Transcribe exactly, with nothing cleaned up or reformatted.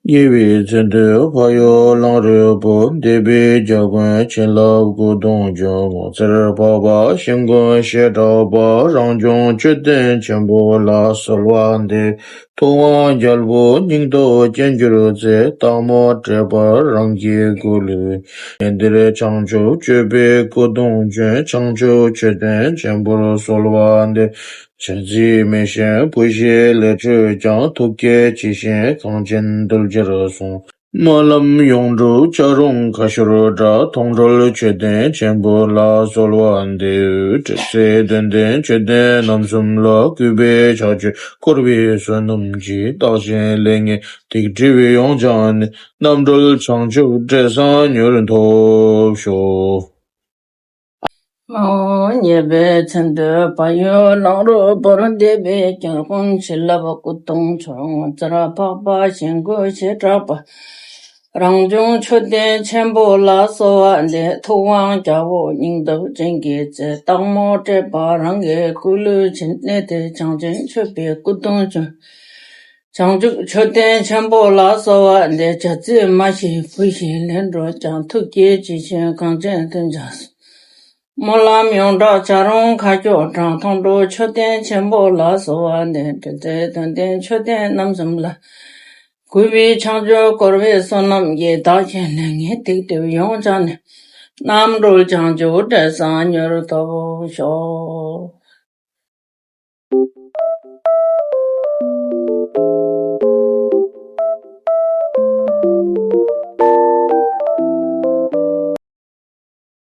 ཉེ་བའི་མཚན་དུ་ཕ་ཡུལ་གླང་རི་བུ། འདས་པའི་རྒྱལ་ཀུན་བྱིན་རླབས་སྐུ་གདུང་འབྱོན། ངོ་མཚར་འཕགས་པ་ཞིང་ཀུན་བྱེ་བྲག་པ། རང་བྱུང་མཆོད་རྟེན་ཆེན་པོ་ལ་གསོལ་བ་འདེབས། ཐུབ་དབང་རྒྱལ་པོ་སྙིང་སྟོབས་ཅན་གྱུར་ཅིག། སྟག་མོ་བྲེས་པ་རང་གི་སྐུ་ལུས་ཉིད། འདིར་བྱང་ཆུབ་སྤྱོད་པའི་སྐུ་གདུང་འབྱོན། བྱང་ཆུབ་མཆོད་རྟེན་ཆེན་པོར་གསོལ་བ་འདེབས། བྱ་ཚིག་མེ་ཤིང་བུ་ཞིག་ལས་འཕྲོས་ཀྱང་། ཐུགས་བསྐྱེད་ཇི་བཞིན་གངས་ཅན་རྡུལ་གྱིས་གཟུང་། སྨོན་ལམ་ཡོངས་གྲུབ་བྱ་རུང་ཁ་ཤོར་འདྲ། མཐོང་གྲོལ་མཆོད་རྟེན་ཆེན་པོ་ལ་གསོལ་བ་འདེབས། དྲེགས་ཚེ་དོན་ལྡན་མཆོད་རྟེན་རྣམ་གསུམ་ལ། གུས་པས་ཕྱག་མཆོད་བསྐོར་བའི་བསོད་ནམས་ཀྱིས། བདག་གཞན་ལས་ངན་སྡིག་སྒྲིབ་ཡོངས་སྦྱངས་ནས། རྣམ་གྲོལ་བྱང་ཆུབ་འབྲས་བཟང་མྱུར་ཐོབ་ཤོག། ཉེ་བའི་མཚན་དུ་ཕ་ཡུལ་གླང་རི་བུར། འདས་པའི་རྒྱལ་ཀུན་བྱིན་རླབས་སྐུ་གདུང་འབྱོན། ངོ་མཚར་འཕགས་པ་ཞིང་ཀུན་བྱེ་བྲག་པ། རང་བྱུང་མཆོད་རྟེན་ཆེན་པོ་ལ་གསོལ་བ་འདེབས། ཐུབ་དབང་རྒྱལ་པོ་སྙིང་སྟོབས་ཅན་གྱི་རྩལ། སྟག་མོ་བྲེས་པ་རང་གི་སྐུ་ལུས་བྱིན། གནས་དེར་བྱང་ཆུབ་མཆོད་པའི་སྐུ་གདུང་འབྱོན། བྱང་ཆུབ་མཆོད་རྟེན་ཆེན་པོ་ལ་གསོལ་བ་འདེབས། བྱ་ཚིག་མེ་ཤིང་བུ་ཞིག་ལས་འཕྲོས་ཀྱང་། ཐུགས་བསྐྱེད་ཇི་བཞིན་གངས་ཅན་རྡུལ་གྱིས་གཟུང་། སྨོན་ལམ་ཡོངས་གྲུབ་བྱ་རུང་ཁ་ཤོར་འདྲ། མཐོང་གྲོལ་མཆོད་རྟེན་ཆེན་པོ་ལ་གསོལ་བ་འདེབས། དྲེགས་ཚེ་དོན་ལྡན་མཆོད་རྟེན་རྣམ་གསུམ་ལ། གུས་པས་ཕྱག་མཆོད་བསྐོར་བའི་བསོད་ནམས་ཀྱིས། བདག་གཞན་ལས་ངན་སྡིག་སྒྲིབ་ཡོངས་སྦྱངས་ནས། རྣམ་གྲོལ་བྱང་ཆུབ་འབྲས་བཟང་མྱུར་ཐོབ་ཤོག།